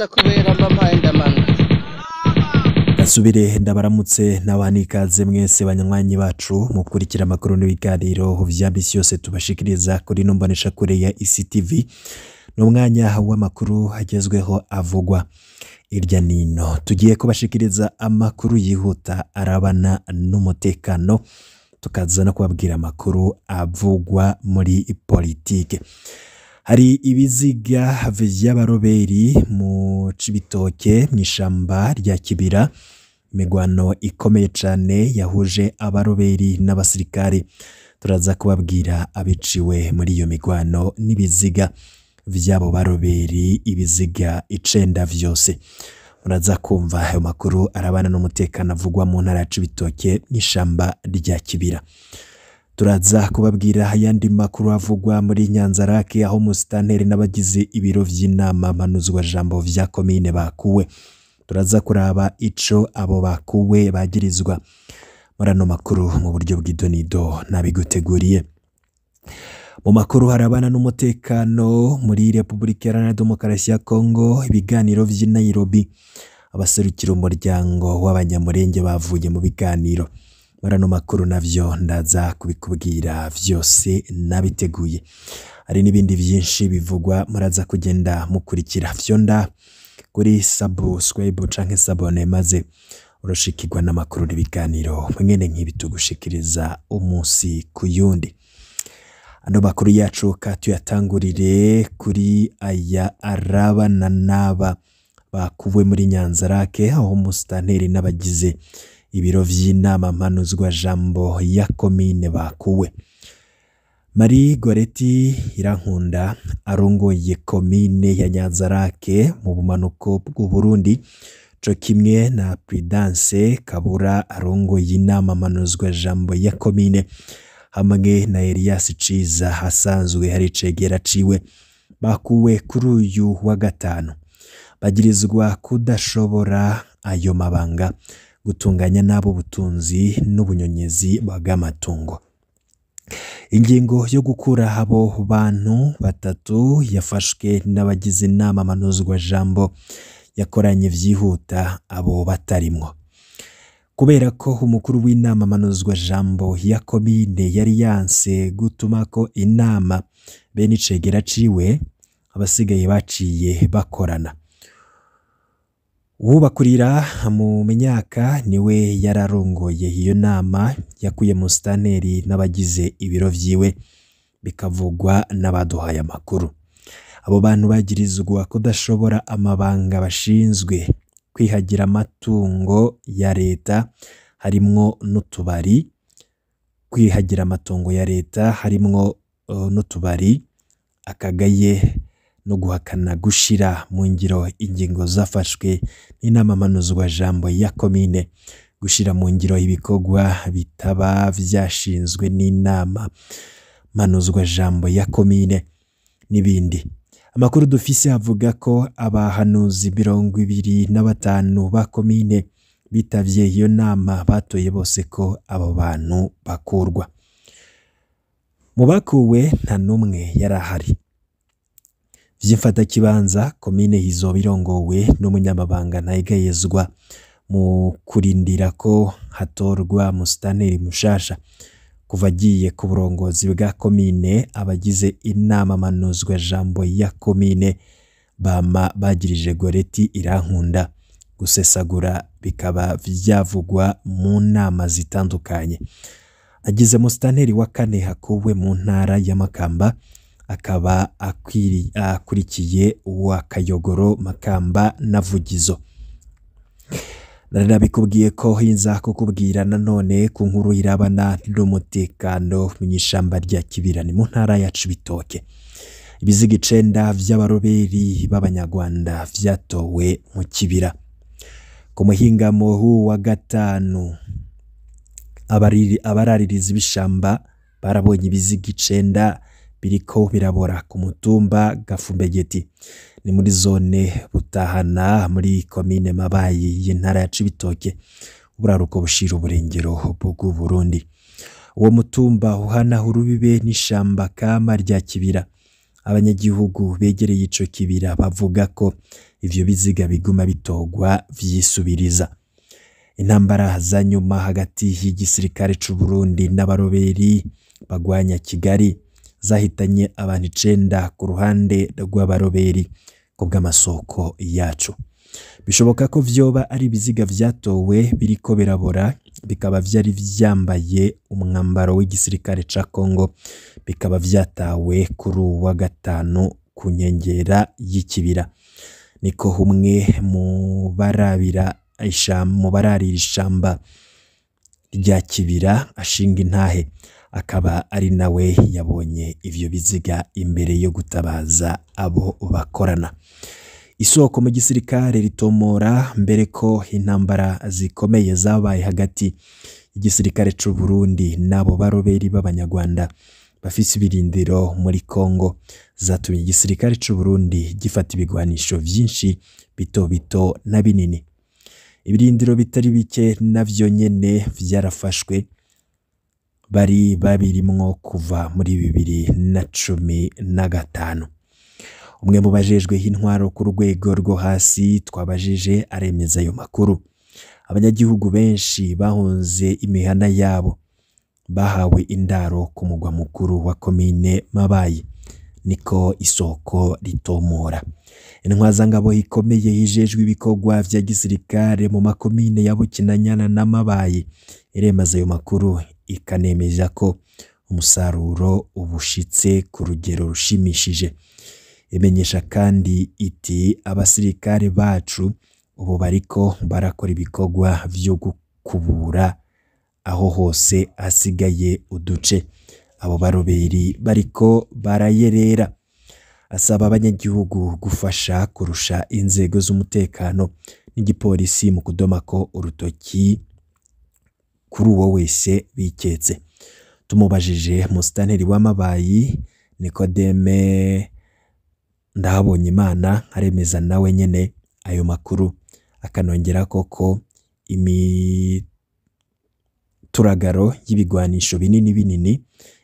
neza kubera mba mpaye ndamanuka. Gasubire ndabaramutse n'abanikaze mwese banywanyi bacu mukurikira amakuru n'ibiganiro vya misi yose tubashikiriza kuri ino mboneshakure ya ICTV. Ni umwanya w'amakuru agezweho avugwa irya nino. Tugiye kubashikiriza amakuru yihuta arabana n'umutekano, tukaza no kubabwira amakuru avugwa muri politike. Hari ibiziga vy'abaroberi mu Cibitoke mw'ishamba rya Kibira, imigwano ikomeye cane yahuje abaroberi n'abasirikare. Turaza kubabwira abiciwe muri iyo migwano n'ibiziga vy'abo baroberi, ibiziga 9 vyose. Muraza kumva ayo makuru arabana n'umutekano avugwa mu ntara ya Cibitoke mw'ishamba rya Kibira. Turaza kubabwira ayandi makuru avugwa muri Nyanzarake, aho musitanteri n'abagize ibiro vy'inama mpanuzwa jambo vya komine bakuwe. Turaza kuraba ico abo bakuwe bagirizwa muri ano makuru mu buryo bw'idonido nabiguteguriye. Mu makuru harabana n'umutekano muri Republika Iharanira Demokarasi ya Kongo, ibiganiro vy'i Nairobi, abaserukira umuryango w'abanyamurenge bavuye mu biganiro. Muri ano makuru navyo ndaza kubikubwira vyose nabiteguye. Hari n'ibindi vyinshi bivugwa muraza kugenda mukurikira. Vyonda kuri subscribe canke sabone maze urushikirwa n'amakuru n'ibiganiro mwene nk'ibi tugushikiriza umunsi ku yundi. Ano makuru yacu ka tuyatangurire kuri aya arabana n'aba bakuwe muri Nyanzarake, aho umusitanteri n'abagize ibiro vy'inama mpanuzwa jambo ya komine bakuwe. Marie Goretti Irankunda arongoye komine ya Nyanzarake mu bumanuko bw'u Burundi, co kimwe na Prudence Kabura arongoye inama mpanuzwa jambo ya komine, hamwe na Elias Ciza asanzwe hari cegera ciwe, bakuwe kuri uyu wa gatanu. Bagirizwa kudashobora ayo mabanga, gutunganya nabo ubutunzi n'ubunyonyezi bw'amatungo. Ingingo yo gukura abo bantu batatu yafashwe n'abagize inama mpanuzwa jambo yakoranye vyihuta abo batarimwo. Kubera ko umukuru w'inama mpanuzwa jambo ya komine yari yanse gutumako inama bene icegera ciwe, abasigaye baciye bakorana. Uwubakurira mu myaka niwe yararongoye iyo nama, yakuye musitanteri n'abagize ibiro vyiwe, bikavugwa n'abaduhaye amakuru. Abo bantu bagirizwa kudashobora amabanga bashinzwe, kwihagira amatungo ya leta harimwo n'utubari, kwihagira amatungo ya leta harimwo n'utubari, akagaye no guhakana gushira mu ngiro ingingo zafashwe n'inama mpanuzwa jambo ya komine, gushira mu ngiro ibikorwa bitaba vyashinzwe n'inama mpanuzwa jambo ya komine n'ibindi. Amakuru dufise avuga ko abahanuzi 25 ba komine bitavye iyo nama batoye bose ko abo bantu bakurwa. Mu bakuwe nta numwe yarahari. Vy'imfatakibanza komine izoba irongowe n'umunyamabanga ntayegayezwa mu kurindira ko hatorwa musitanteri mushasha. Kuva agiye ku burongozi bwa komine, abagize inama mpanuzwa jambo ya komine bama bagirije Goretti Irankunda gusesagura, bikaba vyavugwa mu nama zitandukanye. Agize musitanteri wa kane hakuwe mu ntara ya Makamba, akaba akurikiye uwa Kayogoro, Makamba na Vugizo. Narabikubwiye ko hinza kukubwira nanone ku nkuru irabana n'umutekano mw'ishamba rya Kibira ni mu ntara ya Cibitoke. Ibiziga 9 vy'abaroberi b'abanyarwanda vyatowe mu Kibira. Ku muhingamo wa gatanu abararirizi b'ishamba barabonye ibiziga 9 biriko birabora ku mutumba Gafumbegeti, ni muri zone Butahana muri komine Mabayi y'intara ya Cibitoke, uburaruko bushira uburengero bw'u Burundi. Uwo mutumba uhana urubibe n'ishamba kama rya Kibira. Abanyagihugu begereye ico kibira bavuga ko ivyo biziga biguma bitogwa vyisubiriza. Intambara za nyuma hagati y'igisirikare c'u Burundi n'abaroberi bagwanya Kigali zahitanye abantu 9 ku ruhande rw'abaroberi ku bw'amasoko yacu. Bishoboka ko vyoba ari ibiziga vyatowe biriko birabora, bikaba vyari vyambaye umwambaro w'igisirikare ca Kongo, bikaba vyatawe kuri uwa gatanu ku nkengera y'ikibira. Niko umwe mu bararira ishamba rya Kibira ashinga intahe, akaba ari nawe yabonye ivyo biziga imbere yo gutabaza abo bakorana. Isoko mu gisirikare ritomora mbere ko intambara zikomeye zabaye hagati y'igisirikare c'u Burundi n'abo baroberi b'Abanyarwanda bafise ibirindiro muri Kongo zatumye igisirikare c'u Burundi gifata ibigwanisho vyinshi bito bito na binini. Ibirindiro bitari bike navyo nyene vyarafashwe, bari babirimwo kuva muri 2015. Umwe mu bajejwe intwaro ku rwego rwo hasi twabajije aremeza ayo makuru. Abanyagihugu benshi bahunze imihana yabo bahawe indaro ku mugwa mukuru wa komine Mabayi, niko isoko ritomora. Intwazangabo ikomeye hijejwe ibikorwa vya gisirikare mu makomine ya Bukinanyana na Mabayi iremeza ayo makuru, ikanemeza ko umusaruro ubushitse ku rugero rushimishije. Imenyesha kandi iti abasirikare bacu ubu bariko barakora ibikorwa vyo gukubura aho hose hasigaye uduce abo baroberi bariko barayerera. Asaba abanyagihugu gufasha kurusha inzego z'umutekano n'igipolisi mu kudomako urutoki kuri uwo wese biketse. Tumubajije musitanteri w'Amabayi Nikodeme Ndahabonye Imana aremeza nawe nyene ayo makuru, akanongera koko imituragaro y'ibigwanisho binini binini,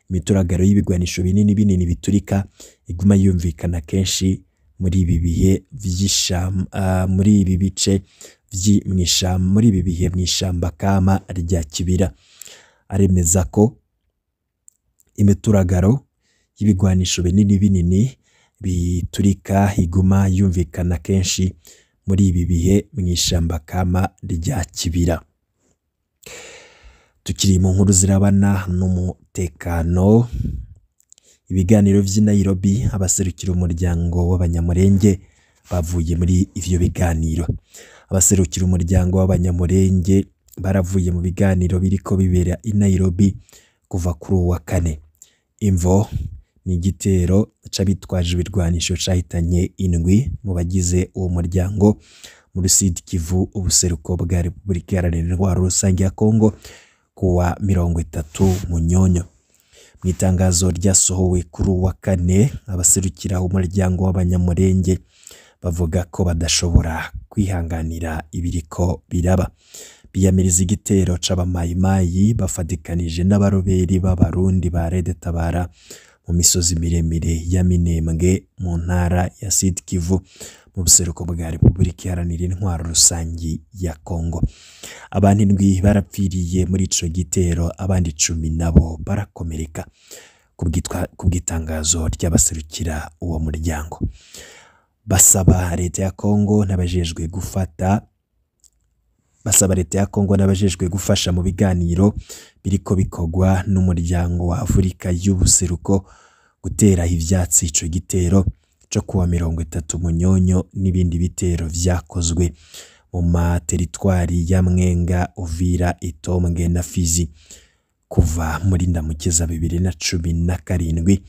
imituragaro y'ibigwanisho binini binini biturika iguma yumvikana kenshi muri ibi bihe vy'ishamba, muri ibi bice vy'imwishamba, muri ibi bihe mw'ishamba kama rya Kibira. Aremeza ko imituragaro y'ibigwanisho binini binini biturika iguma yumvikana kenshi muri ibi bihe mw'ishamba kama rya Kibira. Tukiri mu nkuru zirabana n'umutekano, ibiganiro vy'i Nairobi, abaserukira umuryango w'Abanyamurenge bavuye muri ivyo biganiro. Abaserukira umuryango w'Abanyamurenge baravuye mu biganiro biriko bibera i Nairobi kuva kuri uwa kane. Imvo ni igitero c'abitwaje ibirwanisho cahitanye 7 mu bagize uwo muryango muri Sud Kivu, ubuseruko bwa Repubulika Iharanira Intwaro Rusange ya Kongo, kuwa 30 Munyonyo. Mu itangazo ryasohowe kuri uwa kane, abaserukira umuryango w'Abanyamurenge bavuga ko badashobora kwihanganira ibiriko biraba. Biyamiriza igitero c'abamayimayi bafatikanije n'abaroberi b'Abarundi ba Red Tabara mu misozi miremire ya Minembwe mu ntara ya Sud Kivu mu buseruko bwa Repubulika Iharanira Intwaro Rusangi ya Kongo. Abantu 7 barapfiriye muri ico gitero, abandi 10 nabo barakomereka, kubw'itangazo ry'abaserukira uwo muryango. Basaba leta ya Kongo n'abajejwe gufata basaba leta ya Kongo n'abajejwe gufasha mu biganiro biriko bikogwa n'umuryango wa Afrika y'ubuseruko gutera ivyatsi ico gitero co kuwa 30 Munyonyo n'ibindi bitero vyakozwe mu materitwari ya Mwenga, Uvira, Itombwe na Fizi kuva muri Ndamukiza 2017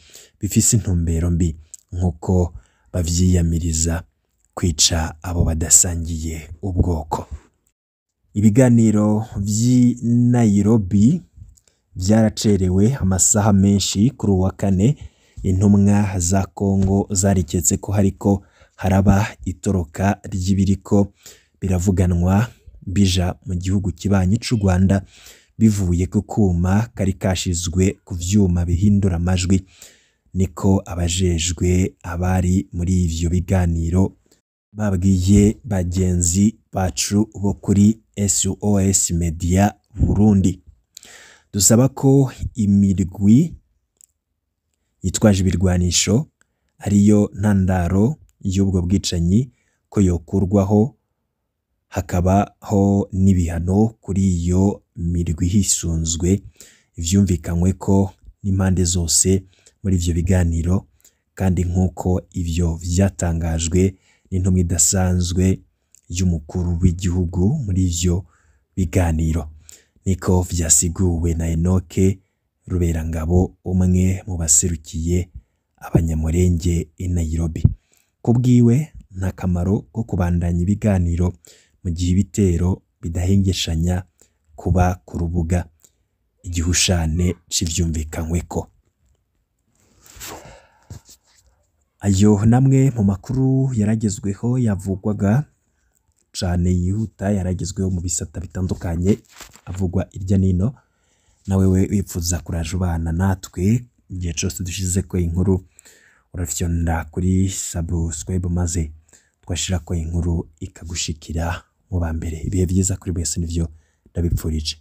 bifise intumbero mbi nkuko bavyiyamiriza kwica abo badasangiye ubwoko. Ibiganiro vy'i Nairobi vyaracerewe amasaha menshi kuri uwa kane. Intumwa za Kongo zariketse ko hariko haraba itoroka ry'ibiriko biravuganwa bija mu gihugu kibanyi c'u Rwanda bivuye ku kuma kari kashizwe ku vyuma bihindura amajwi Niko abajejwe abari muri ivyo biganiro babwiye bagenzi bacu bo kuri SOS Media Burundi. Dusaba ko imirwi yitwaje ibirwanisho ariyo ntandaro y'ubwo bwicanyi ko yokurwaho, hakabaho n'ibihano kuri iyo mirwi hisunzwe ivyumvikanywe ko n'impande zose muri ivyo biganiro, kandi nk'uko ivyo vyatangajwe n'intumwa idasanzwe y'umukuru w'igihugu muri ivyo biganiro. Niko vyasiguwe na Enoke Ruberangabo, umwe mu baserukiye Abanyamurenge i Nairobi. Kubwiwe, nta kamaro ko kubandanya ibiganiro mu gihe ibitero bidahengeshanya kuba ku rubuga igihushane c'ivyumvikanyweko. Ayo namwe mu makuru yaragezweho yavugwaga cane yihuta, yaragezweho mu bisata bitandukanye avugwa irya nino. Nawe we wipfuza kuraje ubana natwe igihe cose dushizeko inkuru, urafyonda kuri subscribe maze twashirako inkuru ikagushikira mu ba mbere. Ibihe vyiza kuri mwese nivyo ndabipfurije.